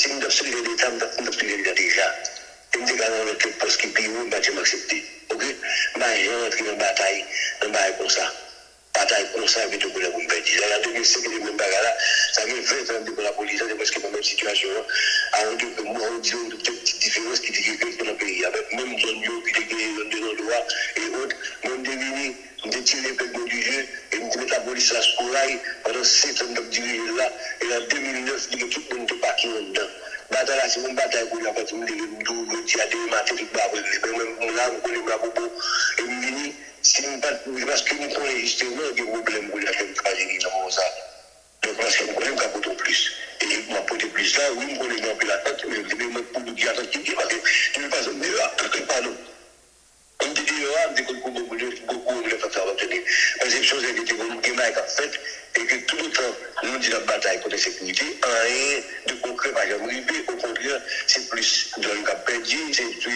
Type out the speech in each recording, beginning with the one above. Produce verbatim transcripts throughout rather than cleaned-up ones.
Si m t ap sekretè deta, m t ap, m t ap sekretè deta deja. E m te ka nan lòt lòt pòs ki pi wo, m pa t janm aksepte. Oke? M pa janm antre nan batay, nan bagay konsa. Batay konsa, epi tou kounye a pou m pèdi. Lè a de mil senk, e te menm bagay la, sa gen ven tan m te pran lapolis, sa te prèske nan menm sitiyasyon an. A yon degre, mwen, on di, on ti diferans ki te gen nan peyi a. Avèk menm zòn yo ki te gen zòn de Landwa e ot, mwen, m te vini, m te tire epingle mwen du jeu, e m te met lapolis la sou ray pandan sèt an m t ap dirije l la, e an de mil nèf, li gen tout moun te pake anndan. Batay la, se yon batay kounye a, fòk m leve m di w, jodi a, demen maten, tout bagay ap regle. Men mwen, m la, m konnen m la pou bon, e m vini, si m pa t, se paske m konnen jisteman gen pwoblèm kounye a fè m kraze li nan moman sa. Donk, paske m konnen m ka pote yon plis. E m ap pote plis la, wi, m konnen gen anpil atant, men depi mwen pou di atant ki byen, paske depi pa janm deyò, padon. M te deyò a, m te konn koube boul yo, pou koube boul yo, fòk sa w ap tande. Paske m sonje ke te konn gen bagay k ap fèt, e ke toutotan nou di n ap batay kont ensekirite, anyen de konkrè pa janm rive, okontrè, se plis zòn k ap pèdi, se, se,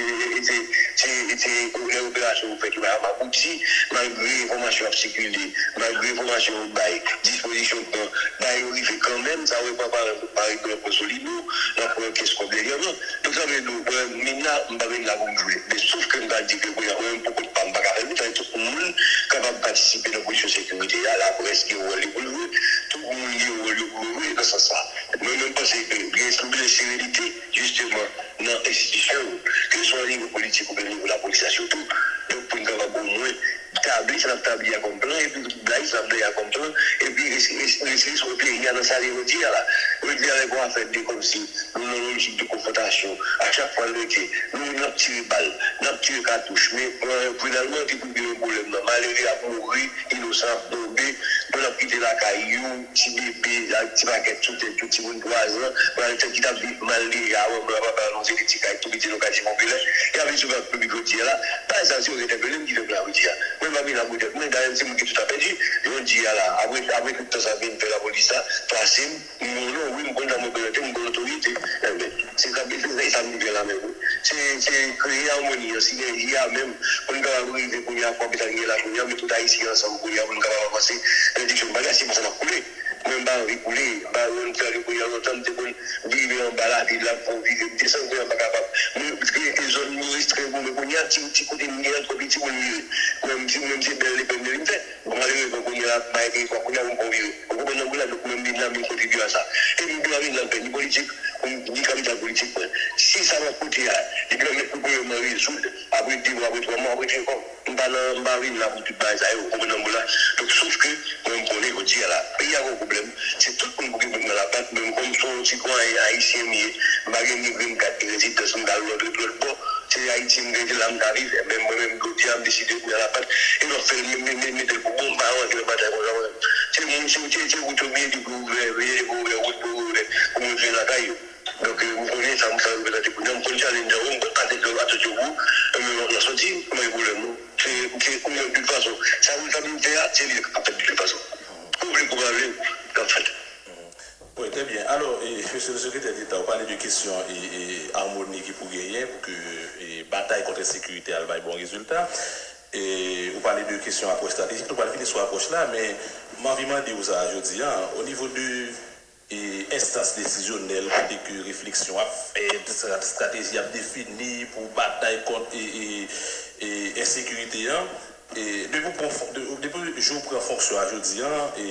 se, se, se lè operasyon yo fèt yo pa janm abouti, malgre enfòmasyon ap sikile, malgre enfòmasyon yo bay, dispozisyon pran, bagay yo rive kanmenm, sa w wè pa, pa, pa regle nan pwen Solino, nan pwen kès kòb dènyèman. Donk, sa vle di, mwen, vin la, m pa vin la pou m jwe. Men sof ke m ka di ke, kounye a, mwen menm, pou kont pa m, m pa ka fè l, men tout moun kapab patisipe nan pwodiksyon sekirite a, laprès gen wòl li pou l jwe, tout moun gen wòl yo pou yo jwe nan sans sa. Mwen menm, m panse ke gen yon bezwen serenite, jisteman, nan enstitisyon yo, keseswa nivo politik oubyen nivo lapolis la sitou. Donk, pou n kapab omwen tabli sa n ap tabli a kòm plan, epi bay sa n ap bay a kòm plan, epi resi-, resi-, resi-, resi-, peyi a nan sa li jodi a la. Jodi a, lè gen afè de kòmsi nou nan yon lojik de konfwontasyon, a chak fwa n rete, nou, n ap tire bal, n ap tire katouch, men, euh, finalman, ki pou gen yon pwoblèm nan? Malere ap mouri, inosan ap tonbe, moun ap kite lakay yo, ti bebe, ak ti pakèt sou tèt yo, timoun twa zan, malere ki t ap viv mal deja, manman, papa, nan se ti kay tou piti nan katye popilè, y ap vin sou plas piblik jodi a la. Bagay sa yo se yo ki entèpele m ki fè m la jodi a. Mwen pa vin la pou tèt mwen, dayè m se moun ki tout a pèdi. Jodi a la, apre, apre tout tan sa vin fè lapolis la, pase m, m gen yon non, wi, m konn jan mwen prezante m, m gen otorite. Enben, se sa, se sa m vin fè la menm, wi. Se, se kreye amoni an, sinèji a menm, pou n kapab rive kounye a, pou abitan gen la kounye a, met tout Ayisyen ansanm kounye a, pou n kapab avanse nan direksyon bagay, se pou sa m ap koule. Mwen, m pa anvi koule, m pa yon nèg ki kounye a lontan, m te konn vire anba lavil la, pou vire, m desann kounye a, m pa kapab. Men, e zòn yo restren pou mwen kounye a, ti, ti kote m gen an twò piti pou m vire. Mwen, m, si mwen, m se bèl lepèn de li m fè. Bon, malerezman, kounye a, bagay teritwa, kounye a, pou m vire. Ou konprann nan bout la, donk mwen, m vin la, m vin kontribye a sa. E m pa vin la, m fè ni politik, ni kapital politik mwen. Si sa m ap pote a, li pèmèt pou pwoblèm nan rezoud, apre de mwa, apre twa mwa, apre senk an, m pa nan, m pa vin la pou tout bagay sa yo, ou konprann nan bout la. Donk, sof ke, mwen, m konnen jodi a la, peyi a gen yon pwoblèm, se tout moun pou gen bout nan lapat, men kòm se yon sitwayen ayisyen m ye, m pa gen ni grenn kat ni rezidans, m ka al lòt, lòt bò, se Ayiti m gen, se la m ka viv, enben mwen menm, jodi a, m deside pran lapat, e m ap fè l, m, m, m, mete l pou bon, m pa rantre nan batay konsa, mwen. Se moun, se, se, se wout yo, byen di pou ouvè, byen di pou ouvè, wout pou ouvè, pou moun jwenn lakay yo. Donk, ou konnen sa, m sa reprezante kounye a, m konn challenge yo, m konn atant yo, atant yo gwo, men lòt la sòti, m pa gen pwoblèm, non. Se, se, ou menm, de tout fason, sa pou sa pou m fè a, se li k ap fèt de tout fason. Ou vle kou pa vle, l ap fèt. Wi, trè byen. Alò, e, mesye le sekretè deta, ou pale de kesyon e, e, amoni ki pou genyen pou ke e, batay kont ensekirite a al bay bon rezilta. E, ou pale de kesyon apwòch estratejik, nou pral fini sou apwòch la, men m anvi mande w sa jodi a, o nivo de e, enstans desizyonèl kote ke refleksyon ap fèt, estra- estrateji ap defini pou batay kont e, e, e, ensekirite an. E, depi w pran fon- de- depi jou w pran fonksyon a jodi a, e,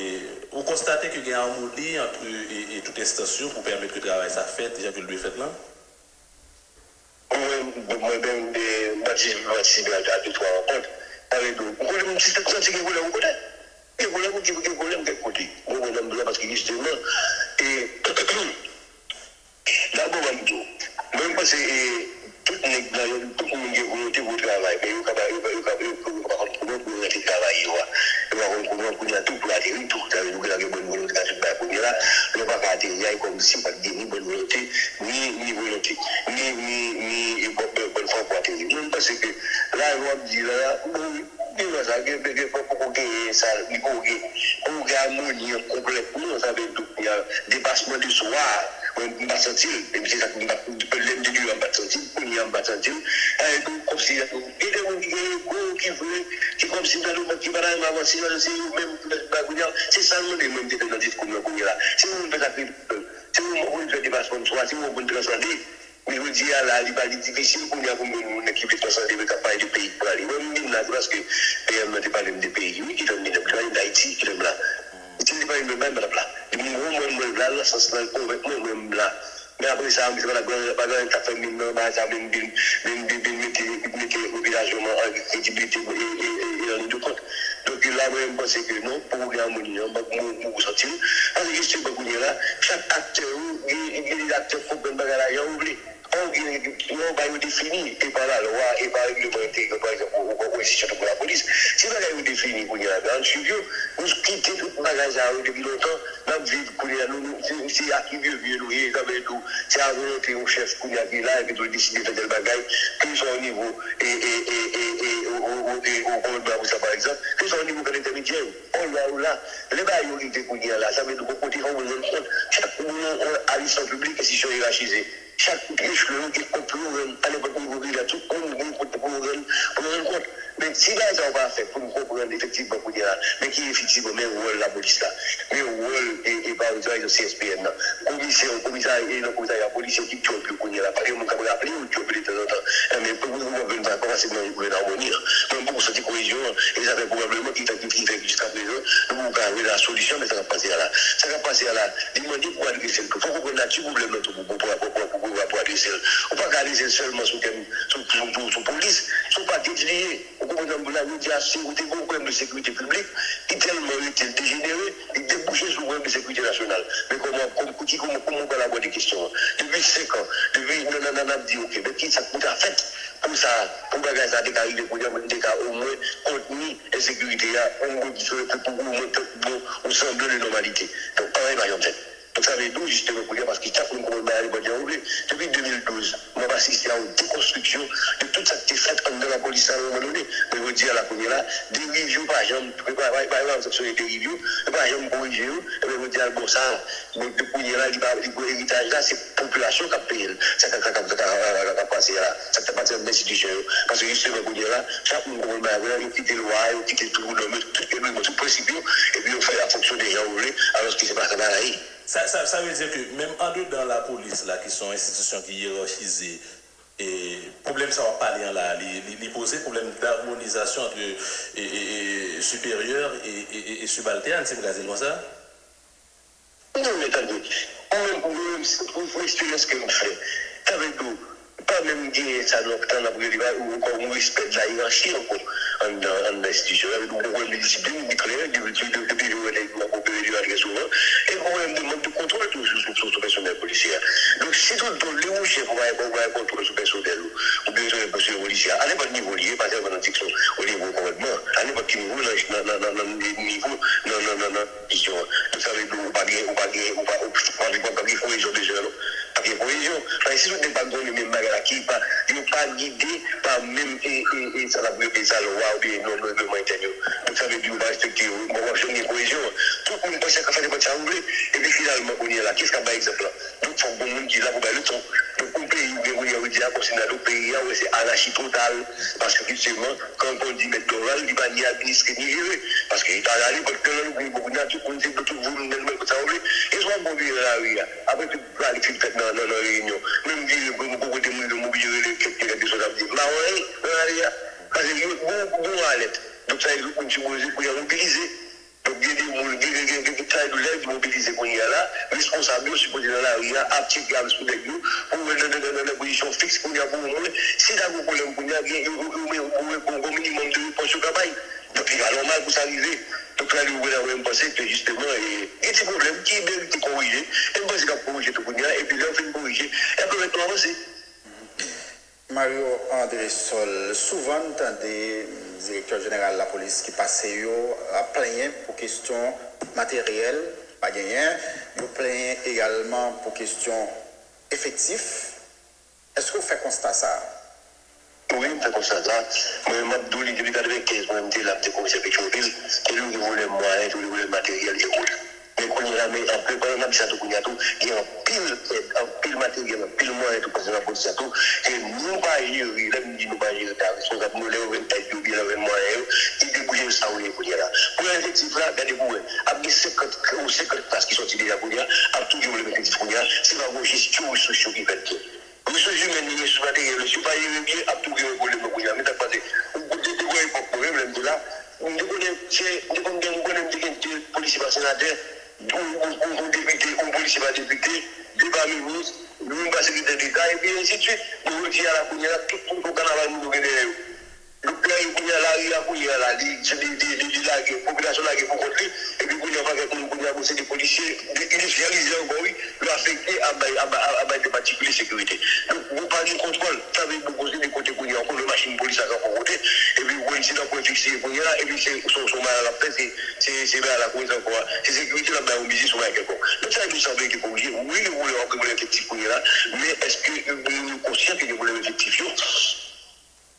ou konstate ke gen amoni ant e, e, tout enstans yo pou pèmèt ke travay sa fèt jan ke l dwe fèt lan? Mwen, mwen menm, m patisipe, patisipe a, a de twa rankont. Sa vle di, ou konnen, m ti santi gen pwoblèm yon kote. Gen pwoblèm, ou di gen pwoblèm kèk kote. Ou konprann nan m di w la, paske jisteman, e, dabò, ban m di w, mwen, m panse, e, tout nèg nan yo, tout moun gen volonte pou yo travay, men yo ka pa, yo ka, yo ka, yo, yo pa konn kouman pou yo rantre travay yo a. Yo pa konn kouman kounye a tou pou yo ateri tou. Sa vle di, ou genlè gen bòn volonte nan tout bagay kounye a la, lè w pa ka ateri a, e kòmsi pa t gen ni bòn volonte, ni, ni volonte, ni, ni, ni, e, bòn, bòn, bòn fwa pou ateri. Mwen, m panse ke la, w ap di la, bon, wi, devan sa, gen, gen, gen, poko genyen sa, li poko gen, poko gen amoni an konplètman, sa vle di, kounye a, depasman de swa, mwen, m pa santi l, e se sa k, m pa, lè m te deyò a, m pa t santi l, kounye a, m pa t santi l, sa vle di, kòmsi, gen de moun ki gen ego, ki vle, ki kòmsi, nan le fon, ki pa ta renmen avanse, se yo menm ki fè tout bagay kounye a, se sa l mande mwen, m te fè nan diskou m nan kounye a la, se yo menm fè sa k rive. Se yon mò pou n fè depasman sou a, se yon mò pou n transande. Men jodi a la, li pa, li difisil kounye a pou m jwenn yon nèg ki vle transande, men k ap pale de peyi k prale. Mwen, m vin la, se paske P M nan te pale m de peyi, wi, ki fè m vin la. Li pale m d Ayiti, ki fè m la. Si li te pale m lòt bagay, m pa t ap la. Depi m wè mwen, mwen la, nan sans lan, l konvenk mwen, mwen, m la. Men apre sa, misye pa t ap gen, pa gen anyen k t ap fè m vin nan bagay sa, vin, vin, vin, vin, vin mete, mete repitasyon mwen an kredibilite e, e, e, e an lidekont. Donk, la, mwen, m panse ke non, poko gen amoni an, m, m, m santi l. Paske jisteman, kounye a la, chak aktè yo, gen, gen de aktè k konprann bagay la jan yo vle. An gen, lè w ba yo defini, e pa lalwa, e pa règleman enteryè, pa egzanp, ou, ou, ou enstitisyon tankou lapolis. Si bagay yo defini kounye a, ben, ann swiv yo. Nou kite tout bagay sa yo depi lontan. N ap viv kounye a, nou, nou, se, se a ki vye vye nou ye, sa vle di, se a volonte yon chèf kounye a ki la, epi tou li deside fè tèl bagay, ke li swa o nivo, e, e, o, o, o, o, o kòmandman Abuja, pa egzanp, ke li swa o nivo kòd entèmedyè yo. Ò, lwa yo la, lè bagay yo rive kounye a la, sa vle di, gon kote fò w rann kont, chak moun, on, on, a listwa piblik, enstitisyon yerachize. Chak echelon yo gen kont pou yo rann, a nenpòt nivo ki la, tout moun gen kote pou yo rann, pou yo rann kont. Men si bagay sa yo pa fèt pou n konprann efektivman kounye a, men ki efektivman, men wòl lapolis la, men wòl e, e pa egzanp C S P N nan, komisè, komisarya, e nan komisarya polis yo ki djòb yo kounye a la, pa gen moun k ap raple yo djòb yo de tanzantan. Enben, pou, pou, pou, pou, pa pase nan, nan amoni an. Mwen, m poko santi koyezyon an, e sa fè pwobableman ki fè, ki, ki fè jiska prezan, nou poko ka jwenn la solisyon, men sa k ap pase a la. Sa k ap pase a la, li mande pou adrese l tou. Fòk ou konn nati pwoblèm nan tou pou, pou, pou, pou, pou, pou, pou adrese l. Ou pa ka adrese l sèlman sou tèm, sou, sou, sou, sou polis. Se yon pakèj li ye. Ou konprann sa m di w la, jodi a, si ou te gen yon pwoblèm de sekirite piblik, ki tèlman rete l dejenere, li debouche sou yon pwoblèm de sekirite nasyonal. Men kòman, kòm, ki, kòman, kòman ou pral abòde kesyon an? Depi senk an, depi nan, nan, nan, n ap di, oke, men ki sa k pou ta fèt pou sa, pou bagay sa te ka rive kounye a, pou n te ka omwen kontni ensekirite a, pou, pou, pou omwen bon, yon sanblan de nòmalite. Donk, anyen pa janm fèt. Donk, sa vle di, jisteman, kounye a, paske chak moun konprann bagay li pa jan yo vle. Depi de mil douz, m ap asiste a yon dekonstriksyon de tout sa k te fèt anndan lapolis la nan yon moman done. Men jodi a la, kounye a la, deriv yo pa janm, pa, pa, pa, pa sanksyone deriv yo, yo pa janm korije yo. Ebyen, jodi a, bon, sa, bon, de kounye a la, li pa, li, bon, eritaj la, se popilasyon k ap peye l. Sa k, sa k, sa k, sa k ap pase a la, sa k t ap pase anndan enstitisyon yo. Paske, jisteman, kounye a la, chak moun konprann bagay la, yo kite lwa, yo kite tout nòm yo, tout règleman, tout prensip yo, epi yo fè y ap fonksyone jan yo vle, alòske se pa sa bagay la ye. Sa, sa, sa vle di ke menm andedan lapolis la, ki se yon enstitisyon ki yerachize, e pwoblèm sa w ap pale an la, li, li, li poze pwoblèm damonizasyon ant, e, e, e, siperyè e, e, e, e sibaltèn, si m ka di l konsa? Non, men tande, mwen menm, mwen menm, pou, pou eksperyans ke m fè, sa vle di, pa menm genyen sa nou ap tann ap rele ba ou ankò yon respè de la yerachi ankò anndan, anndan enstitisyon. Sa vle di, yon pwoblèm de disiplin, li klè, depi, depi, depi yo wè nèg yo ap opere devan trè souvan. E yon pwoblèm de mank de kontwòl tou sou, sou, sou, sou pèsonèl polisyè a. Donk, si tout tan ou li yon chèf, ou pa gen, ou pa gen kontwòl sou pèsonèl ou, oubyen sou pèsonèl polisyè a, a nenpòt nivo li ye, pa sèlman nan direksyon, o nivo kòmandman, a nenpòt ki nivo nan, nan, nan, nan, nan nivo, nan, nan, nan, nan, vizyon an. Donk, sa vle di, ou pa gen, ou pa gen, ou pa, ou pa, ou pa, ou pa gen koyezyon de jan, non. Pa gen koyezyon. Paske si tout nèg pa konnen menm bagay la, ki pa, yo pa gide pa menm, e, e, e, sa n ap rele sa, lwa oubyen nòm règleman entèn yo. Donk, sa vle di, yo pa respekte yo. Bon, w ap janm gen koyezyon an. Tout moun panse k ap fè nenpòt sa yo vle. Epi, finalman, kounye a la, kiyès k ap bay egzanp lan? Donk, fòk gon moun ki la pou bay leson. Donk, yon peyi, ou gen kounye a, ou di a, kòmsi nan yon peyi a, ou wè se anachi total. Paske, jisteman, kan, kan w di mèt Dorval, li pa ni administre, ni jere. Paske, li pa rale, paske nan lòt peyi, kounye a, tout moun se, tout moun, tout moun, sa yo vle. E swa bon vire nan lari a. Apre tout pale fin fèt nan, nan, nan reyinyon. Menm vire, pou, pou kote moun yo, m oblije rele kèk nèg de sòt ap di. M pa wè anyen nan lari a. Paske, yo, bon, bon alèt. Donk, sa vle di, tout moun sipoze, kounye a, mobilize. Donk, gen de moun, gen, gen, gen, gen, gen, sa vle di, lè yo di mobilize kounye a la, responsab yo sipoze nan lari a, ap tcheke al sou nèg yo, pou wè nan, nan, nan, nan, nan pozisyon fiks kounye a, pou omwen, si ta gen yon pwoblèm kounye a, gen, yo, yo, yo, yo, yo, yo, gon minimòm de repons yo ka bay. Donk, li pa nòmal pou sa rive. Donk, la, li wè la, mwen, m panse ke, jisteman, e, gen ti pwoblèm ki merite korije, e m panse k ap korije tou kounye a, epi lè yo fin korije, y ap pèmèt nou avanse. Mario André Sol, souvan n tande direktè jeneral lapolis ki pase yo ap plenyen pou kesyon materyèl pa genyen, yo plenyen egalman pou kesyon efektif. Èske w fè konsta sa a? Wi, m fè konsta sa. Mwen menm, m ap di w li depi katrevenkenz, mwen menm, m te la, m te komisè Petyonvil, toujou gen pwoblèm mwayen, toujou gen pwoblèm materyèl, e kòb. Men kounye a la, men anpil, pandan n ap di sa tou kounye a tou, gen anpil èd, anpil materyèl, anpil mwayen tou pase nan polis la tou, ke nou pa jere, lè m di nou pa jere, ta responsab nou, lè yo jwenn èd yo, byen lè yo jwenn mwayen yo, ki debouye yo sa yo ye kounye a la. Pwoblèm efektif la, gade pou wè, ap gen senkant, ou senkant plas ki sòti deja kounye a, ap toujou pwoblèm efektif kounye a, se pa gon jesyon resous yo ki fèt byen. Resous imèn yo, resous materyèl yo, si yo pa jere byen, ap tou gen yon pwoblèm nan kounye a. Men sa k pase, ou, ou te, te gen epòk mwen menm, lè m te la, m te konnen, se, m te konn gen, m konnen m te gen de polisye pa senatè, yon, yon, yon, yon depite, yon polisye pa depite, de pa minis, youn pa sekretè deta, epi ensi de swit. Bon, jodi a la, kounye a la, tout moun fè kanaval moun yo gen dèyè yo. Doktè yo kounye a, lari a kounye a la, li, li, li, li, li lage, popilasyon lage pou kont li, epi kounye a, yon pakèt moun kounye a, bon, se de polisye, de, endistriyalize ankò, wi, yo afekte ap bay, ap bay, ap bay de patikilye sekirite. Donk, bon, pa gen kontwòl, sa vle di, bon, se de kote kounye a, ou konnen machin polis la ka fon kote, epi ou konnen se nan pwen fiks li ye kounye a la, epi se, se, se yon bagay l ap fè, se, se, se bagay la kounye a ankò a, se sekirite l ap bay yon biznis, yon bagay kèlkonk. Donk, sa vle di, sa vle di, korije, wi, gen pwoblèm, gen pwoblèm efektif kounye a la, men èske nou, nou konsyan ke gen pwoblèm efektif yo?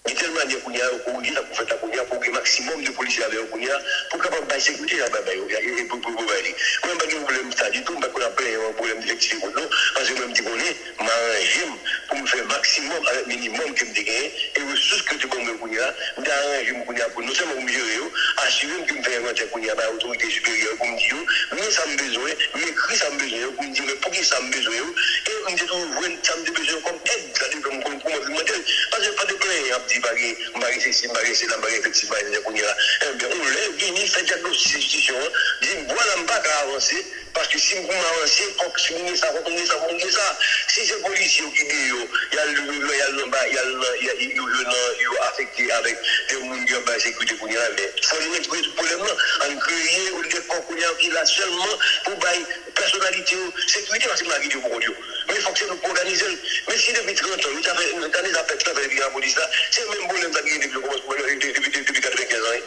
Gen tèl manyè kounye a yo korije sa pou fèt la kounye a, pou gen maksimòm de polisye avè yo kounye a, pou kapab bay sekirite y ap bay yo, e, e pou, pou, pou bay li. Mwen, m pa gen pwoblèm sa ditou, m pa konn ap plenyen yon pwoblèm efektif kont nou, paske mwen, m te konnen, m aranje m pou m fè maksimòm avèk minimòm ke m te genyen, e resous ke yo te ban mwen kounye a, m te aranje m kounye a pou non sèlman pou m jere yo, asire m ke m fè envantè kounye a bay otorite siperyè yo pou m di yo, men sa m bezwen, m ekri sa m bezwen yo, pou m di yo, men poukisa m bezwen yo, e m te toujou jwenn sa m te bezwen yo kòm èd, sa te fè m konn pou m alimante l. Paske pa de plenyen ap di pa gen, m pa gen sesi, m pa gen sela, m pa gen efektif, m pa gen sela kounye a la. Enben, yon lè, vini fè dyagnostik enstitisyon an, di, vwala, m pa ka avanse, paske si m pou m avanse, fòk si m gen sa, fòk m gen sa, fòk m gen sa. Si se polisye yo ki deyò, y al, y al nan ba, y al nan, y al, yo, yo nan, yo afekte avèk de moun ki ap bay sekirite kounye a la, men fò nou retire tout pwoblèm nan. Ann kreye yon lekò kounye a ki la sèlman pou bay pèsonalite yo sekirite, paske m pa kite yo pou kont yo. Men fòk se nou ki òganize l. Men si depi trant an, nou ta fè, nou ta deja fè trant an depi gen lapolis la, se menm pwoblèm sa ki gen depi kòmansman, depi, depi, depi katrevenkenz an, wi.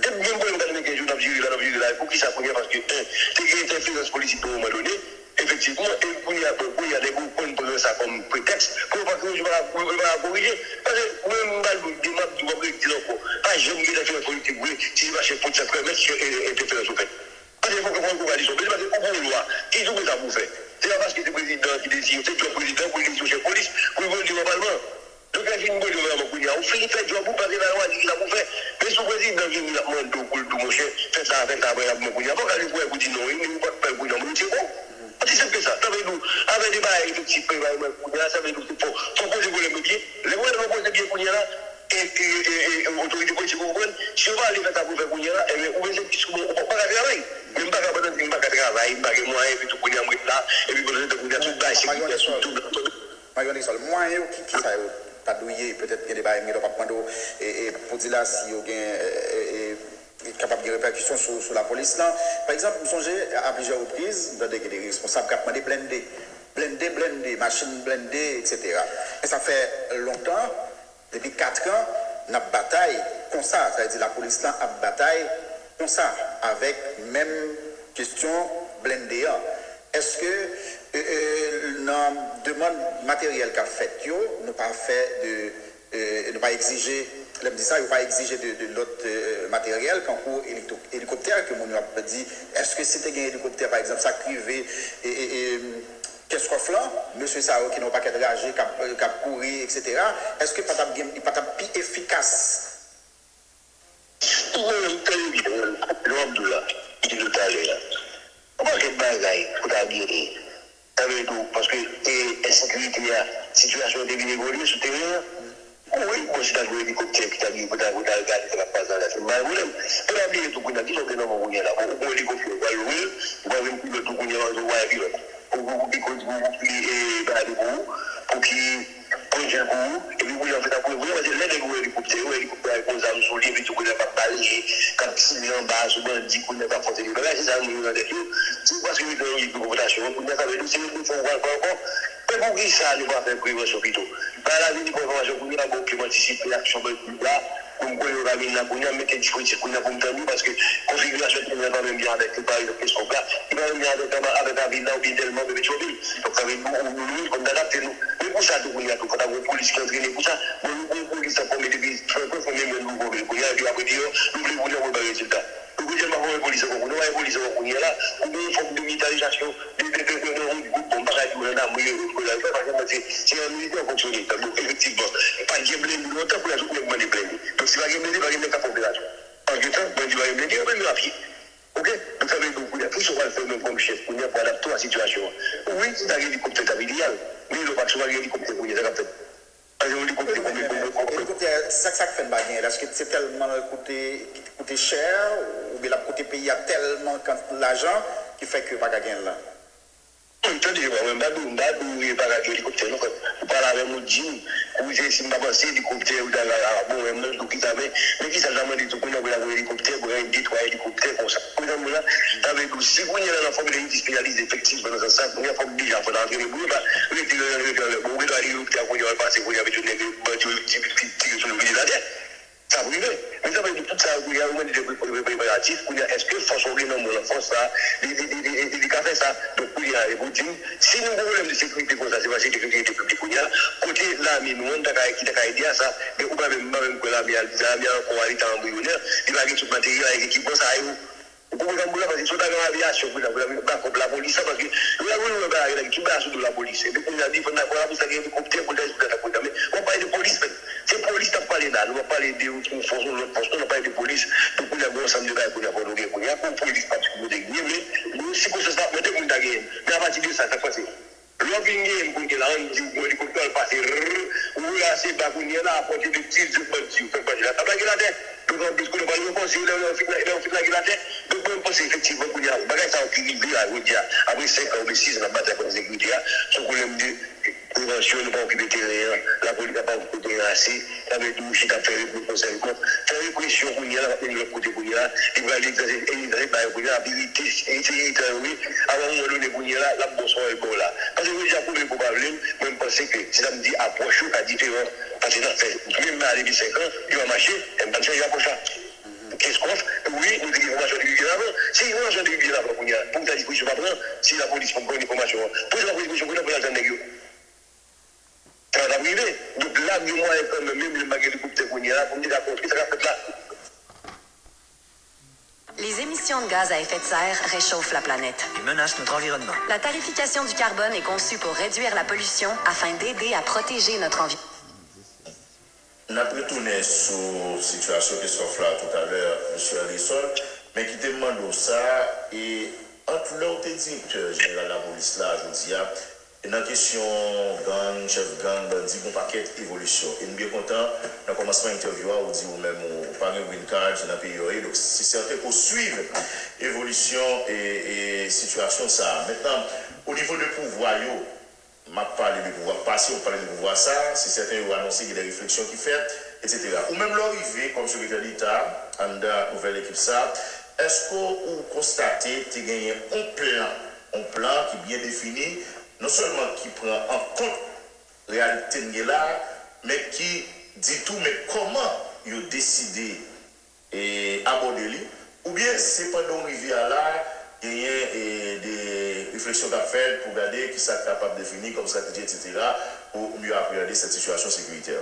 Se menm pwoblèm katrevenkenz yo n ap jere la, n ap jere la. Poukisa kounye a? Paske, en, te gen entèferans politik nan yon moman done, efektivman, e kounye a, bon, kounye a, nèg yo konn pran sa kòm pretèks pou yo pa korije, pa, pou yo pa korije. Paske, mwen, m ba l, m ap di, m ap di l ankò, pa janm gen entèferans politik vre, si se pa se fòt sa k pèmèt ke, e, entèferans yo fèt. Paske fòk, fòk, fòk ou gade sa, men se paske ou gen yon lwa ki di w sa pou w fè. Se pa paske se prezidan ki deside, se djòb prezidan pou l deside yon chèf polis, pou l voye l devan palman. Donk, lè fin voye l devan palman kounye a, ou fin fè djòb ou, paske pa lwa di ki sa pou w fè. Men si w prezidan vini l ap mande w pou l di w, monchè, fè sa, fè sa, apre l ap mande kounye a, fòk al jwenn pou w di non, wi, men ou pa t fè l kounye a, moun retire w. Osi senp ke sa. Sa vle di w, avè de bagay efektif, prepare mwen kounye a, sa vle di w, fò, fò poze pwoblèm yo byen. Lè pwoblèm yo poze byen kounye a la, e, e, e, e, e, otorite politik yo konprann, si yo pa vle fè sa pou fè kounye a la, ebyen, ou bezwen plis ou pa ka travay. Men m pa ka pandan di m pa ka travay, m pa gen mwayen, epi tou kounye a m ret la, epi pandan se tan kounye a tout bagay sekirite sou tou. Mario Nixon, mwayen yo, ki, ki sa yo ta dwe ye? Petèt gen de bagay m gentan p ap mande w, e, e, pou di la si yo gen, e, e, e, kapab gen repèkisyon sou, sou lapolis lan. Pa egzanp, m sonje a plizyè repriz, m tande gen de responsab k ap mande blende. Blende, blende, machin blende, etsetera. E sa fè lontan, depi kat an, n ap batay konsa. Sa vle di lapolis lan ap batay konsa, avèk menm kesyon blende an. Èske, e, e, nan demann materyèl k ap fèt yo, nou pa fè de, e, nou pa egzije, lè m di sa, yo pa egzije de, de lòt, e, materyèl, kankou elito-, elikoptè, ke moun yo ap di, èske si te gen elikoptè, pa egzanp, sa k rive, e, e, e, Kenskòf lan, mesye sa yo ki nan yon pakèt raje, k ap, k ap kouri, etsetera, èske pa t ap gen, li pa t ap pi efikas? Ou konnen, tande byen, jan w ap di w la, m di nou talè a. Yon pakèt bagay pou ta genyen. Sa vle di w, paske, e, ensekirite a, sitiyasyon an te vin evolye sou teren an. Wi, bon, si ta gen yon elikoptè ki ta gen pou ta, pou ta al gade sa k ap pase anlè, se pa yon pwoblèm. Men pa bliye tou kounye a, kisa w gen nan men w kounye a la? Bon, ou gen yon elikoptè, ou pral lwe l, ou pral jwenn pilòt tou kounye a, ou pral jwenn yon pilòt, ou, ou, ou, ou, ou, ou, ou, ou, ou, pou ki pran jan pou ou, epi kounye a, anfèt, apre vre, paske lè nèg yo wè elikoptè, yo wè elikoptè a, gen zam sou li, epi tou kounye a, k ap baleye, k ap tire anba sou bandi, kounye a, k ap fòse de bagay, se sa moun yo nan tèt yo. Si w pa swiv nan yon lit de konfwontasyon, kounye a, sa vle di, se yon fwa ou pral pran ankò. Men poukisa nou pa fè prevansyon pito? Bay la vini pran enfòmasyon kounye a, bon, ke m antisipe aksyon bandi la, pou m kwè yo va vin la kounye a, m mete dispozitif kounye a pou m tann yo, paske konfigirasyon teren an pa menm jan avèk, pa egzanp, Kenskòf la, li pa menm jan avèk, avèk avil la oubyen Dèlma oubyen Petyonvil. Donk, sa vle di, nou, nou, nou, fò n adapte nou. Men pou sa tou kounye a tou, fò ta gen yon polis ki antrene pou sa. Bon, nou gen yon polis k ap fòme depi trant an, fò menm jan nou fòme l kounye a, epi apre deyò, nou vle kounye a pou l bay rezilta. Nou bezwen pa fòme polis ankò kounye a, w pa gen polis ankò kounye a la, ou gen yon fòm de militarizasyon de, de, de, de, de yon gwoup, bon, m pa ka di w nan Namri, yo, yo, yo, yo, pa gen, se, se yon militè fonksyone. Donk, efektivman, pa t gen blende lontan, kounye a, tout nèg mande blende. Donk, si pa gen blende, pa gen nèg k ap fè operasyon. Antretan, bandi pa gen blende, yo menm yo a pye. Oke? Donk, sa vle di, kounye a, kisa w pral fè menm kòm chèf, kounye a, pou adapte w a sitiyasyon an? Wi, si ta gen elikoptè, ta pi ideyal. Men lè w pa, si w pa gen elikoptè, kounye a, sa k ap fèt? Sa se yon elikoptè konbyen, konbyen, konbyen? Elikoptè, sa, sa k fè n pa genyen l? Èske se tèlman l koute, koute chè, oubyen l ap koute peyi a tèlman kan-, lajan ki fè ke pa ka genyen l la? Mwen, tande, mwen, m pa di w, m pa di w, e pa ka gen elikoptè, non, frè m. Ou pale avè m, ou di m, ou di, si m pa panse elikoptè, ou ta la, la, bon, mwen, mwen, ou kisa, men, men kisa l ta mande tou, kounye a, pou l ap yon elikoptè, pou l gen de, twa elikoptè, konsa. Ou konprann mwen la? Sa vle di, si kounye a, nan fòk gen espesyalize, efektivman, nan sans sa, kounye a, fòk deja, fòk antre debouye, pa rete nan, rete anlè. Bon, ou gen dwa elikoptè a, kounye a, w al pase, kounye a, met yon nèg, bandi yo, ti, ti, tire sou li, li atè. Sa prive. Men sa vle di, tout sa yo, kounye a, yo mande de pre-, pre-, preparatif, kounye a, èske fòs ou gen nan men w lan, fòs sa, li, li, li, li, li, li ka fè sa? Donk, kounye a, e pou di m, si nou gen pwoblèm de sekirite konsa, se pa sekirite piblik, kounye a, kote lame nou an, ta ka, ki ta ka ede a sa, men ou pa menm, pa menm kwè lame a, lame a ankò a leta anbriyonè, li pa gen tout materyèl avèk ekipman sa yo. Ou konprann mwen la, paske si w ta gen avyasyon, kounye a, pou lame, bakòp lapolis la, paske lè ou wè bagay la, tout bagay sou do lapolis. Epi kounye a, defann lapolis la, gen elikoptè, pou l ta, pou l ta, pou l ta, men w ap pale de polis, men. Se polis n ap pale la. Nou p ap pale de yon fòs, yon lòt fòs. Non, n ap pale de polis. Donk, kounye a, gen yon ansanm de bagay, kounye a, fò nou gen. Kounye a, pou polis patikilye, men, nou, sikonstans la, mete moun ta genyen. Men apati de sa, sa k pase? Lè w fin genyen, kounye a, la, ann di w, bon, elikoptè al pase, rrr, ou rase ba, kounye a, la, apòte de ti zye bandi yo, fè bandi la, ta plage l atè. Donk, anplis, kounye a, w pral ranfòse yo, lè yo fin, lè yo fin lage l atè. Donk, mwen, m panse, efektivman, kounye a, bagay sa yo ki rive la, jodi a, apre senk an oubyen sis an, n ap batay kont ensekirite a, se yon pwoblèm de prevansyon, nou pa okipe teren an, lapolis la pa okipe teren an ase, sa vle di ou chita ap fè represyon sèlman. Fè represyon kounye a la, pa mennen lòt kote kounye a la, li pral egzajere, egzajere bagay kounye a la, ap irite, irite, irite, wi. Avan yon moman done kounye a la, l ap bon sòl bò la. Paske jodi a, pou vle pou pa vle, mwen, m panse ke, se sa m di, apwòch yo ka diferan. Paske n ap fè, menm ale depi senk an, yo pa mache, e m pa t chanje apwòch la. Kenskof, wi, nou te gen enfòmasyon depi byen avan. Si enfòmasyon depi byen avan kounye a, pou w ta di polisye pa pran, si lapolis pa pran enfòmasyon an, polisye pa pran represyon, kounye a pou y al tann nèg yo. Sa pa t ap rive. Donk, la, m gen mwayen kanmenm, menm lè m pa gen elikoptè kounye a la, pou m te ka kontre sa k ap fèt la. Les émissions de gaz à effet de serre réchauffent la planète. Et menacent notre environnement. La tarification du carbone est conçue pour réduire la pollution afin d'aider à protéger notre environnement. N ap retounen sou sitiyasyon Kenskof la toutalè, mesye Anderson, men kite m mande w sa, e ant lè w te direktè jeneral lapolis la jodi a, e nan kesyon gang, chèf gang, bandi, gen yon pakèt evolisyon. E m byen kontan, nan kòmansman entèvyou a, ou di ou menm ou pa gen green card, se nan peyi w ye, donk se sèten ke w swiv evolisyon e, e sitiyasyon sa a. Mentnan, o nivo de pouvwa yo, M ap pale de pouvwa pase, w ap pale de pouvwa sa, se sèten yo anonse gen de refleksyon ki fèt, etsetera. Ou menm lè w rive kòm sekretè deta anndan nouvèl ekip sa, èske w konstate te genyen yon plan, yon plan ki byen defini, non sèlman ki pran an kont reyalite n gen la, men ki di tou men kòman yo deside e abòde li, oubyen se pandan w rive a la, genyen e de refleksyon k ap fèt pou gade kisa k kapab defini kòm estrateji, etsetera, pou mye apreyande sèt sitiyasyon sekiritè?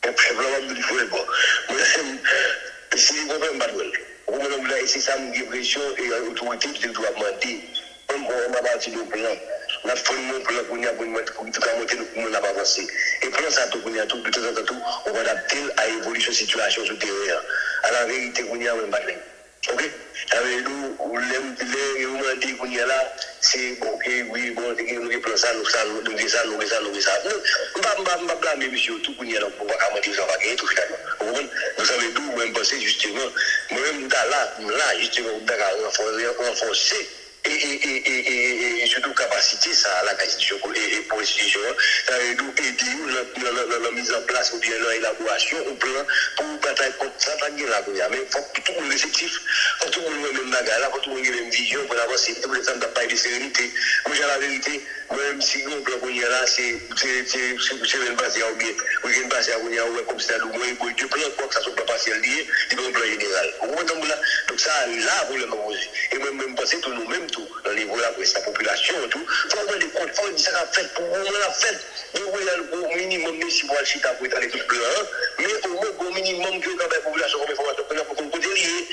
Chèf la, m ap di l frè, bon, mwen, si li konprann, m pa t wè l. Ou konprann, e se sa m gen enpresyon e otorite ki te toujou ap mande. Mwen, m pran apati de yon plan. N ap fòme yon plan kounye a pou nou mèt, pou nou ka montre nou kòman n ap avanse. E plan sa tou kounye a tou, detanzantan tou, ou adapte l a evolisyon sitiyasyon sou teren an. Alaverite kounye a, mwen m pa t menm. Oke? Sa vle di, lè m, lè yo mande kounye a la, se, bon, oke, wi, bon, nou gen, nou gen plan sa, nou sa, nou gen sa, nou gen sa, nou gen sa. Non, m pa, m pa, m pa blame misye yo tou kounye a la, pou pa ka mande yo sa pa genyen tou finalman. Ou konprann? Donk sa vle di, mwen m panse jisteman, mwen menm m ta la, m la jisteman pou m ta ka ranfò-, ranfòse e, e, e, e, e, e, e sitou kapasite sa a lakay enstitisyon pou, e, e pou enstitisyon an. Sa vle di w ede yo nan, nan, nan, nan, nan mizanplas oubyen nan elaborasyon yon plan pou batay kont sa k gen la kounye a. Men fòk tout moun reseptif, fòk tout moun wè menm bagay la, fòk tout moun gen menm vizyon pou n avanse. Se poutèt sa m t ap pale de serenite. Mwen, jan laverite, mwen menm, si gen yon plan kounye a la, se, se, se, se semèn pase a oubyen wikenn pase a kounye a, ou wè kòmsi ta di w, bon, e bon, de plan, kwak sa se yon plan pasyèl li ye, li pa yon plan jeneral. Ou konprann sa m di w la? Donk sa a la pwoblèm nan poze. E mwen, mwen, m panse tou nou menm tou, nan nivo laprès, lapopilasyon an tou, fò w mande kont, fò w di sa k ap fèt, pou moman l ap fèt. Gen yon minimòm mesye pou al chita pou etale tout plan an, men omwen gen yon minimòm ke yo ka bay popilasyon kòm enfòmasyon pou n ap konn kote l ye.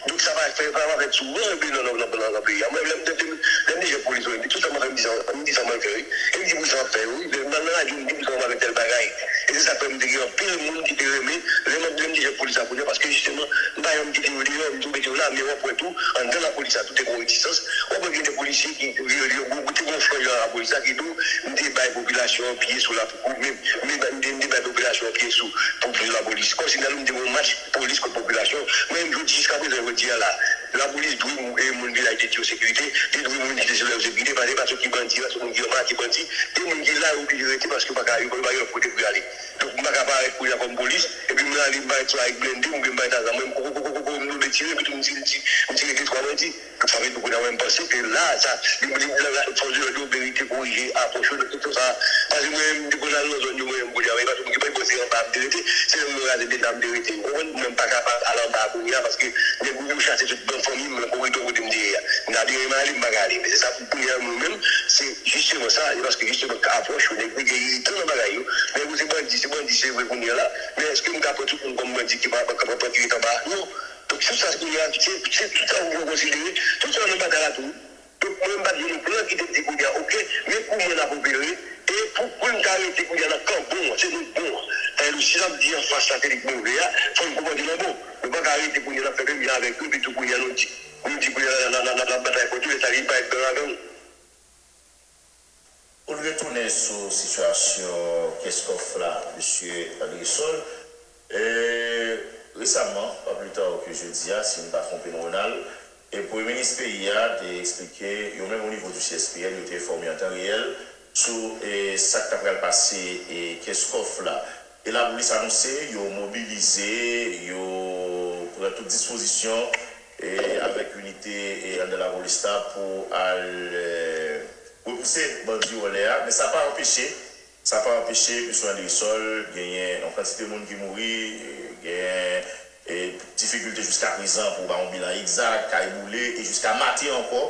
Donk sa pa Sa fè, sa pa fèt souvan epi nan, nan, nan, nan, nan peyi a. Mwen, lè m te, lè m te chèf polis, mwen, tout sa m ap fè, m di sa, m di sa mwen fè, wi. E m di pou sa m ap fè, wi. Lè m nan radyo, m di pou sa m ap fè tèl bagay. E se sa k fè m te gen anpil moun ki te renmen lè m, lè m te chèf polis la kounye a, paske jisteman, m pa janm kite yo deyò, m tou mete yo la, men w ap wè tou, anndan lapolis la, tou te gen yon retisans. W ap wè gen de polisye ki, yo, yo, yo, te gen yon franj nan lapolis la ki tou, m te bay popilasyon an pye sou la, pou, men, men, m te, m te bay popilasyon an pye sou, pou, pou lapolis. Kòmsi nan nou, m te gen yon match polis kont popilasyon. Mwen menm, jodi, jiska prezan, jodi a la, lapolis dwe mou-, e moun vilaj de Dye yo sekirite, li dwe moun ki te sou lè yo sekirite, paske pa sot ki bandi, pa sot moun ki anba ki bandi, e moun ki la, yo oblije rete paske yo pa ka, yo pa gen lòt kote pou y ale. Donk, m pa ka parèt kounye a kòm polis, epi mwen ale, m parèt swa avèk blende, oubyen m parèt ak zam, mwen, m koko, koko, koko, m tonbe tire, epi tou m tire, m tire, m tire de twa bandi. Sa vle di, kounye a, mwen, m panse ke la, sa, li, li, la, la, fòs de lòd yo merite korije apwòch yo nan kesyon sa a. Paske mwen menm, m te konn al nan zòn yo, mwen menm, kounye a, men paske m gen pa bò se anba m te rete, se nan yon raze de ta m te rete. Ou konprann? Mwen, m pa ka pa al anba a kounye a, paske nèg yo, yo chase tout nan fanmi m, nan koridò kote m te ye a. M ta te renmen ale, m pa ka ale. Men se sa, pou kounye a, nou menm, se jisteman sa, se paske jisteman, apwòch yo, nèg yo gen iritan nan bagay yo. Nèg yo se bandi, se bandi, se vre kounye a la, men èske m ka pran tout moun kòm bandi ki pa, pa, pa, pa, ki ret anba? Non. Donk, tout sa, kounye a, se, se tout sa pou yo konsidere. Tout sa nan batay la tou. Donk, mwen, m pa t jwenn yon plan ki te di kounye a, oke, men kouman n ap opere, e pou, pou n ka rete kounye a nan kan bon an, se nou k bon an. Sa vle di, si n ap di anfas la, se li k move a, fò n konprann ke nan bon. Nou pa ka rete kounye a, n ap fè menm jan avèk yo, epi tou kounye a, nou di, nou di kounye a, n ap, n ap, n ap, n ap batay kont yo, lè sa vin parèt gran avè nou. Pou n retounen sou sitiyasyon Kenskòf la, mesye Andrésol, e, resaman, pa pli ta ke jodi a, si m pa twonpe m, Ronald, e premye minis peyi a te eksplike, yo menm o nivo di C S P N, yo te enfòme an tan reyèl sou, e, sa k ta pral pase, e, Kenskòf la. E lapolis anonse yo mobilize, yo pran tout dispozisyon, e, avèk inite, e, anndan lapolis la pou al, e, repouse bandi yo anlè a. Men sa pa anpeche, sa pa anpeche mesye Andrésol genyen yon kantite moun ki mouri, e, genyen, e, difikilte jiska prezan pou ba yon bilan egzak, kay boule, e jiska maten ankò,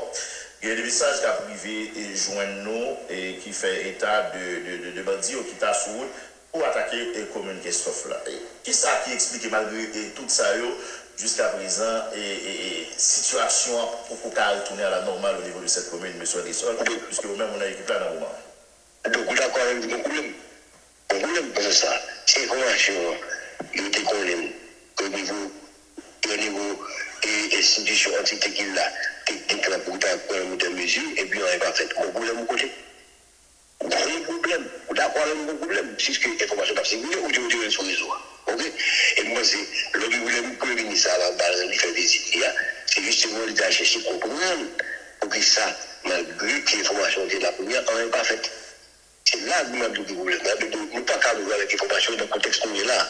gen de mesaj k ap rive, e, jwenn nou, e, ki fè eta de, de, de, de bandi yo ki ta sou wout pou atake, e, komin Kenskòf la. E, kisa ki eksplike, malgre, e, tout sa yo, jiska prezan, e, e, e, sitiyasyon an poko ka retounen a la nòmal o nivo de sèt komin, mesye Andrésol, piske ou menm ou nan ekip la nan moman an? Donk, ou dakò avè m, gen pwoblèm? Gen pwoblèm, paske sa, se enfòmasyon an, yo te konnen m, o nivo, o nivo, e, enstitisyon, antite ki la, teknik la, pou ta pran de mezi, epi anyen pa fèt. Gen pwoblèm yon kote? Gwo pwoblèm. Ou dakò avè m, gwo pwoblèm. Piske enfòmasyon p ap sikile, ou te, ou te wè l sou rezo a. Oke? E m panse, lòt pwoblèm, premye minis sa a, ba, li fè vizit li a, se jisteman li t al chèche konprann poukisa, malgre ke enfòmasyon te la kounye a, anyen pa fèt. Se la m ap di w ki pwoblèm nan. Nou pa ka jwe avèk enfòmasyon nan kontèks nou ye la.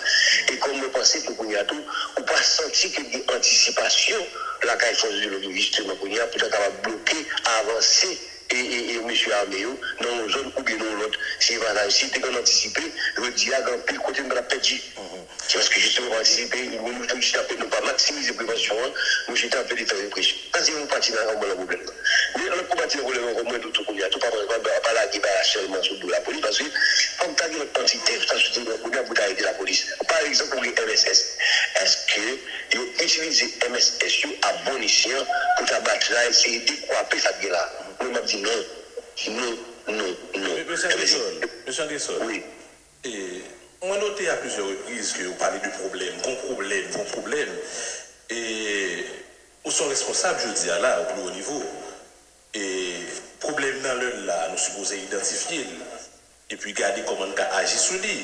E kòm mwen panse ke kounye a tou, ou pa santi ke gen antisipasyon lakay fòs de lòd yo, jisteman, kounye a, pou ta kapab bloke avanse e, e, e mesye ame yo nan yon zòn oubyen nan yon lòt. Si se pa sa, si te konn antisipe, jodi a, gen anpil kote nou pa t ap pèdi. Se paske jisteman pa antisipe, nou, nou, nou chita, nou pa maksimize prevansyon an, nou chita anpè de fè represyon. Sa se yon pati nan, nan pwoblèm nan. Men lòt pati nan pwoblèm nan, mwen tou, tou kounye a, tou pa, pa, pa lage bagay sèlman sou do lapolis, paske fòk ta gen lòt antite, ta soti nan kounye a pou ta ede lapolis. Pa egzanp, ou gen M S S. Èske yo itilize M S S yo a bon esyan pou ta batay, eseye dekwape sa k gen la? Mwen, m ap di non. Non, non, non. Mesye Anderson, mesye Anderson. Wi. E, mwen note a plizyè repriz ke ou pale de pwoblèm, gon pwoblèm, gon pwoblèm. E, ou se yon responsab jodi a la, o pli wo nivo. E, pwoblèm nan lè l la, nou sipoze idantifye l. Epi gade kòman n ka aji sou li.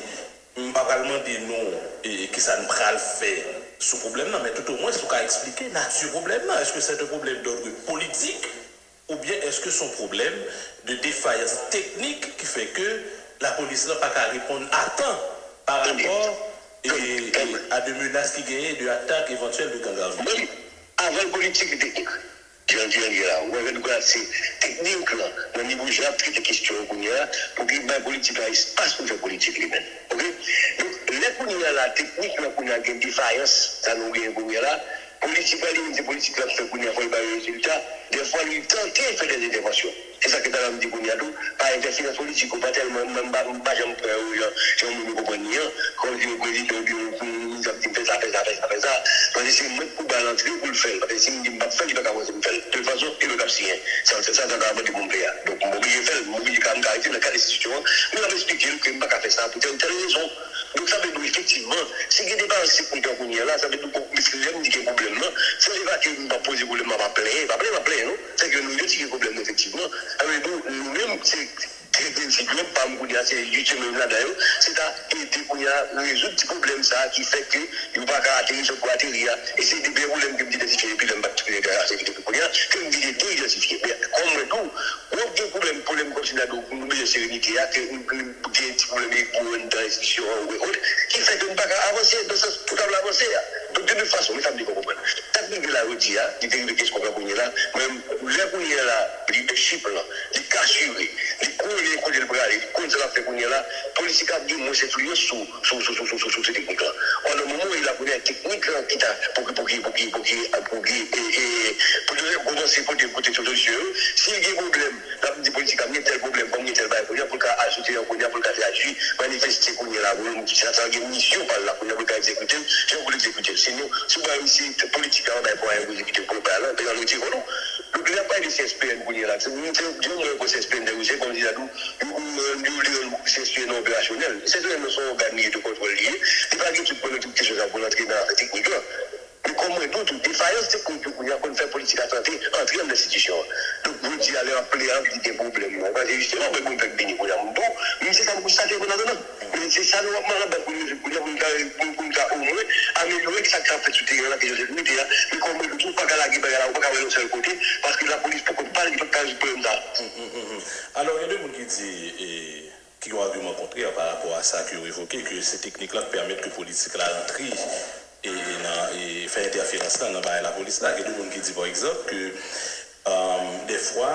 M pa pral mande nou, e, kisa n pral fè sou pwoblèm nan, men toutomwens ou ka eksplike nati pwoblèm nan. Èske se yon pwoblèm dòd politik? Oubyen èske se yon pwoblèm de defayans teknik ki fè ke lapolis lan pa ka reponn a tan pa rapò e, e a de menas ki genyen de atak evantyèl de gang arme? Bon, avan l politik, li teknik. Jan, jan, jan la, ou wè, nou ka se teknik lan, nan nivo jan ap trete kesyon yo kounye a, pou ki bay politik la espas pou l fè politik li menm. Oke? Donk, lè kounye a la, teknik lan kounye a gen defayans, sa nou genyen kounye a la, politik la, li menm se politik l ap fè kounye a, fò l bay rezilta. Dèfwa, li tante fè dè entèvansyon. Se sa ke talè m di kounye a tou, pa entèferans politik, ou pa tèlman, mwen m pa, m pa janm pran yo jan, jan moun yo konprann li an, kòmsi yon prezidan oubyen yon, yon minis ap di m fè sa, fè sa, fè sa, fè sa. Paske se mwen k pou ba l antre pou l fè l. Paske si m di m p ap fè l, li pa ka fòse m fè l. De tout fason, e mwen k ap siyen. Sa, sa, sa, sa ta mande pou m fè a. Donk, m oblije fè l, m oblije ka, m ka rete nan kad enstitisyon an, men m ap eksplike l ke m pa ka fè sa pou tèl, tèl rezon. Donk, sa vle di, efektivman, si gen depans se kontan kounye a la, sa vle di, bon, lè m di gen pwoblèm nan, se pa ke m p ap poze pwoblèm nan, m ap plenyen, pa plenyen, m ap plenyen, non. Se ke nou idantifye pwoblèm nan, efektivman. Sa vle di, nou menm, se, se, se, se djòb pa m kounye a, se jisteman youn ladan yo, se ta ede kounye a rezoud ti pwoblèm sa a ki fè ke yo pa ka ateri sot pou ateri a, e se de byen pwoblèm ke m te idantifye depi lè m pa t tounen nan aktivite pou kounye a, ke m vin de idantifye. Men, kòm mwen tou, wè gen pwoblèm, pwoblèm kòmsi n a di nou bezwen serenite a, ke nou, nou gen ti pwoblèm ego anndan enstitisyon an ou ot, ki fè ke nou pa ka avanse nan sans pou tab la avanse a. Donk, de tout fason, men sa m te fè konprann. Sa k rive la jodi a, li te rive kesyon sa kounye a la, men lè kounye a la, lidèchip lan, li ka asire, li konnen kote l prale, li konn sa l ap fè kounye a la, politik la gen mwens enfliyans sou, sou, sou, sou, sou, sou, sou teknik lan. Ò, nan moman ou ye la kounye a, teknik lan ki ta, pou ki, pou ki, pou ki, pou ki, pou ki, e, e, pou nou kòmanse pote, pote sou solisyon yo. Si l gen pwoblèm, l ap di politik ap gen tèl pwoblèm, ban m gen tèl bagay kounye a, pou l ka ajoute yon kounye a, pou l ka fè aji, manifeste kounye a la, pou l, sa, sa gen misyon pa l la, kounye a, pou l ka egzekite l, jan pou l egzekite l. Sinon, si w bay misye politik la, w bay pou anyen pou egzekite l, pou l bay la, l ap retire kò l. Donk, lè y ap pale de C S P N kounye a la, se, se, se, mwen, pou C S P N, se kòmsi la tou, yo, yo, yo vle rann C S P N nan operasyonèl. C S P N nan se yon ògàn li ye de kontwòl li ye. Li pa gen tout pwoblèm, tout kesyon sa pou l antre nan afè teknik lan. Men kòm mwen di w tou, defayans teknik yo kounye a konn fè politik a tante antre anndan enstitisyon an. Donk, jodi a, lè y ap plede di gen pwoblèm nan, paske jisteman, mwen, mwen fèk vini kounye a, m di w, men se sa m konstate kounye a, non. Men se sa nou ap mande pou nou rezoud kounye a, pou nou ka, pou, pou nou ka omwen amelyore sa k ap fèt sou teren an, kesyon sekirite a. Men kòm mwen di w tou, ou pa ka lage bagay la, ou pa ka wè l yon sèl kote, paske lapolis poko pa li, li pa ka rezoud pwoblèm sa a. Alò, gen de moun ki di, e, ki gen yon agiman kontrè pa rapò a sa ke yo evoke, ke se teknik la k pèmèt ke politik la rantre e, e nan, e fè entèferans la nan bagay lapolis la. Gen de moun ki di, pa egzanp, ke, um, dèfwa,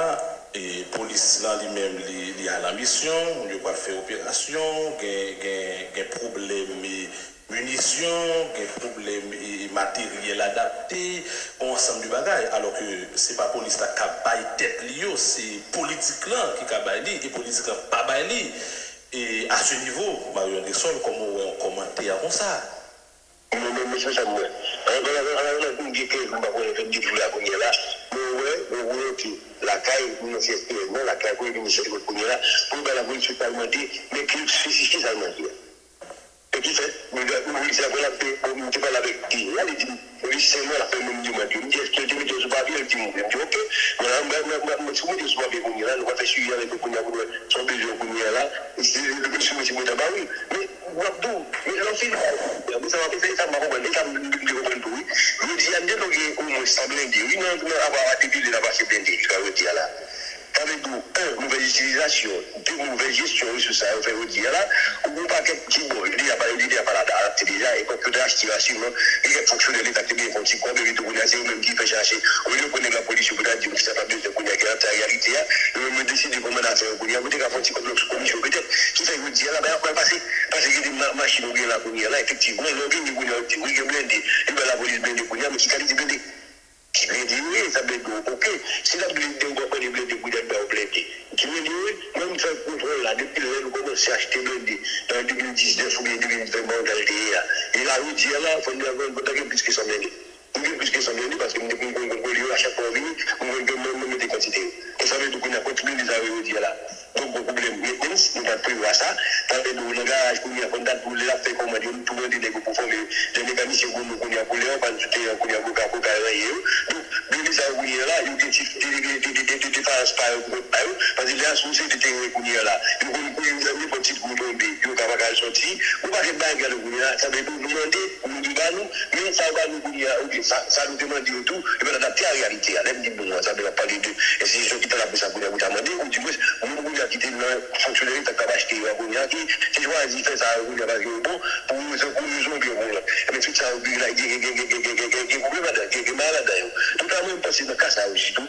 e, polis lan li menm, li, li al an misyon, yo pral fè operasyon, gen, gen, gen pwoblèm, e, minisyon, gen pwoblèm, e, materyèl adapte, yon ansanm de bagay. Alò ke se pa polis la k ap bay tèt li yo, se politik lan ki ka bay li, e politik lan pa bay li. E a ce niveau, Mario Andrésol, kòman w wè yon kòmantè konsa? Mwen menm, mesye, sa m wè. An, an, an, an, an, m gen kenz jou m pa konnen vennde jou la kounye a la. Mwen wè yon volonte lakay moun nan C S P N nan, lakay premye minis Sòti kounye a la, pou yo bay lapolis tout sa l mande, men ke yo espesifye sa l mande a. E ki fèt, mwen, mwen, mwen, se apre l ap fè, bon, mwen te pale avèk D A, li di m, wi, sèlman l ap fè menm demann yo. M di, èske yo te mete yo sou papye? Li di m, wi. M di, oke. Mwen, mwen, mwen, mwen, mwen, si w mete yo sou papye kounye a la, nou pral fè swivi avèk yo kounye a pou nou wè sa w bezwen kounye a la. E si, e, e, si w mete mwen anba, wi. Men, w ap di w, men lè w fin, men sa w ap eseye, sa m pa konprann, e sa m, m, m te konprann tou, wi. Jodi a, n te dwe gen omwen san blende, wi, nan, nan, apa, apa, depi lè n ap achte blende, jiska jodi a la. Sa vle di, en, movèz itilizasyon, de, movèz jesyon resous sa yo fè jodi a la, ou gen yon pakèt ki bon, yo deja pa, yo deja pa la adapte deja, epòk yo te achte a sèlman, gen kèk fonksyonè leta ki te genyen fè yon ti kòb, epi tou kounye a se yo menm ki fè chache, olye yo pran nèg lapolis yo pou ta di yo kisa ta bezwen kounye a, ki sa reyalite a, yo menm yo deside kòmandan afè yo kounye a, pou te ka fè yon ti kòb nan sou komisyon petèt, ki fè jodi a la, bagay ap mal pase, paske gen de ma-, machin ou gen la kounye a la, efektivman, lè w vini kounye a, yo di, wi, gen blende, yo bay lapolis blende kounye a, men ki kalite blende? Ki blende yo ye, sa vle di, oke, si n ap vle de, w ap mande blende pou y al ba w blende. Ki blende yo ye? Mwen, m fè kontwòl la depi lè nou kòmanse achte blende nan de mil diznèf oubyen de mil ven, ban w gade l te ye a. E la, jodi a la, fò n di, fò n gen plis ke san blende. M gen plis ke san blende paske m te konn kontwòle yo a chak fwa yo vini, m konn mwen, mwen mete kantite yo. E sa vle di, kounye a, kantite blende sa yo ye jodi a la. Donk, gon pwoblèm mentnans, nou pa t prevwa sa. Sa vle di, w nan garaj kounye a, fò n ta tou lè l ap fè kòmand yo, nou tou mande nèg yo pou fòme de mekanisyen pou nou kounye a, pou lè yo pa n sou teren an kounye a, pou yo ka, pou yo ka ranyen yo. Donk, blende sa yo kounye a la, yo gen ti de, de, de defayans pa yo pou kont pa yo. Paske lè a, si w se de teren kounye a la, yo konn kouri nan nenpòt ti twou tonbe, yo ka pa ka al sòti. Yon pakèt bagay gade kounye a, sa vle di, nou mande, nou di ba nou, men sa yo ba nou kounye a, oubyen sa, sa nou te mande yo tou, yo pa t adapte a reyalite a. Lè m di nou an, sa vle di, w ap pale de enstitisyon ki ta la pou sa kounye a, pou ta mande, ou dimwens, moun kounye a ki te nan fonksyonè leta k ap achte yo a kounye a, ki te chwazi fè sa yo kounye a paske yo bon, pou rezon, pou rezon oubyen pou lòt. Ebyen, tout sa yo gen, gen, gen pwoblèm ladan, gen, gen bagay ladan yo. Donk, la, mwen, m panse nan ka sa yo sitou,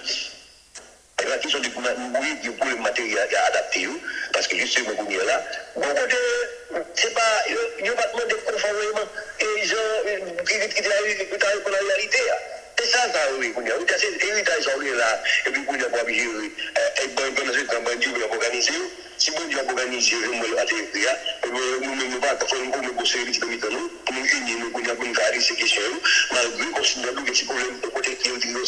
e pa kesyon de ma-, wi, gen pwoblèm materyèl a adapte yo, paske jisteman kounye a la, gon kote, se pa, yo, yo pa t mande konfòmeman, e jan, e, ki, ki, ki te, ki ta reponn a reyalite a. Se sa, sa yo ye kounye a. Ou di a se eritaj sa w gen la, epi kounye a pou w ap jere, e, e, ban, ban, Bondye ap òganize yo. Si Bondye ap òganize yo, jan m wè yo atè ekri a, ebyen, nou menm, nou pa fò nou kòmanse yon seri pitit nan mitan nou, pou nou ini nou kounye a, pou nou ka adrese kesyon yo, malgre kòmsi Gwadloup gen ti pwoblèm, kote ki yo di yo se